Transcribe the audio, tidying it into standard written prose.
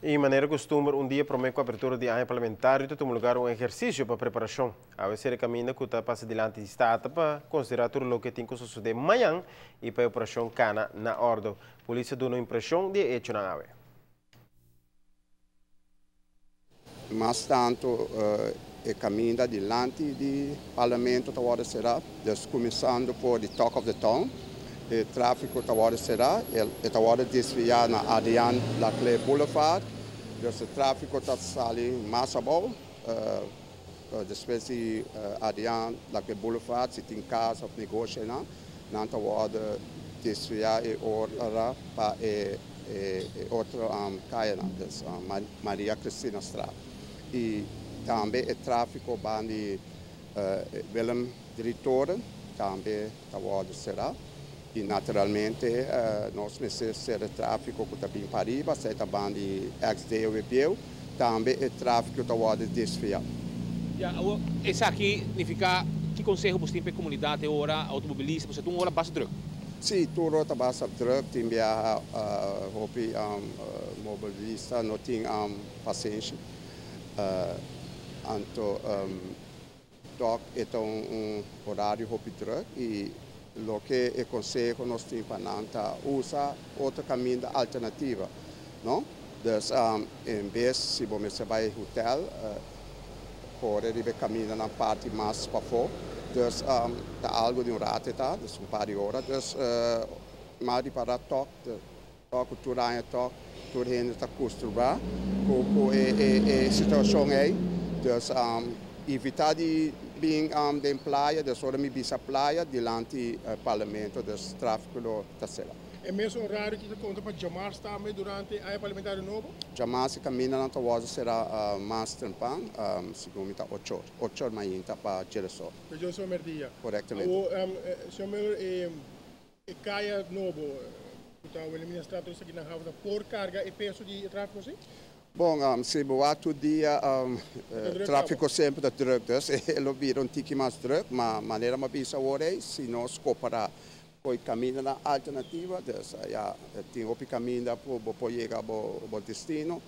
I manera kustumber, un dia promé ku apertura di aña parlamentario ta tuma lugar un ehersisio pa preparashon. Awe a sera e kaminda ku ta pasa dilanti di Staten pa konsiderá tur loke tin ku sosodé mañan i pa e operashon kana na òrdu. Polis a duna un impreshon di e echonan awe. Mas tantu e kaminda dilanti di Parlamento ta wòrdu será, dus kuminsando for di Talk of the Town e tráfiko ta wòrdu será, e ta wòrdu desviá na Adriaan Laclé Boulevard, dus e tráfiko ta sali mas abou despues di Adriaan Laclé Boulevard, si tin kas òf negoshi einan, nan ta wòrdu desviá e ora pa e e otro kayanan, dus Maria Cristina Straat. I tambe e tráfiko ban di Willem Drietoren tambe ta wòrdu será. I naturalmente nos mester sera e tráfiko ku ta bin pariba, esei ta ban di ex DOW bieu, tambe e tráfiko ta wòrdu desviá. Ya, awor esaki nifiká ki konseho bo tin pa e komunidat e ora outomobilista, pasobra ta un ora basta drùk? Sí, tur ora ta basta drùk, tin biaha hopi mobilista no tin pasenshi, anto Tòg e ta un orario hopi drùk i loke e konseho nos tin pa nan ta usa otro kaminda alternativa, no? Dus en bes si bo mester bai hotèl kore riba e kamindanan parti mas pafó. Dus ta algu di un rato e ta, dus un par di ora. Dus m'a ripará tòg Tòg ku tur aña tòg tur hende ta kustumbrá ku e situashon ei. Dus evitá di bin den playa, dus ora mi bisa playa dilanti parlamento, dus tráfiko lo ta sera. E mesun orario ki ta konta pa djamars tambe durante aña parlamentario nobo? Djamars e kamindanan ta wòrdu será mas trempan, segun mi ta ocho or, ocho or mainta pa djeresor. Pa djeresor merdia. Korektamente. Awor, señor Muller, e. E kaya nobo ku ta Wilhelmina Straat tur esaki nan hawsa por karga e peso di e trafiko si? Bon, si bo wak tur dia trafiko semper ta druk dus e lo bira un tiki mas druk ma manera mi a bisa awor ei si nos kopará ku e kamindanan alternativa dus ya tin hopi kaminda ku bo por yega bo destino.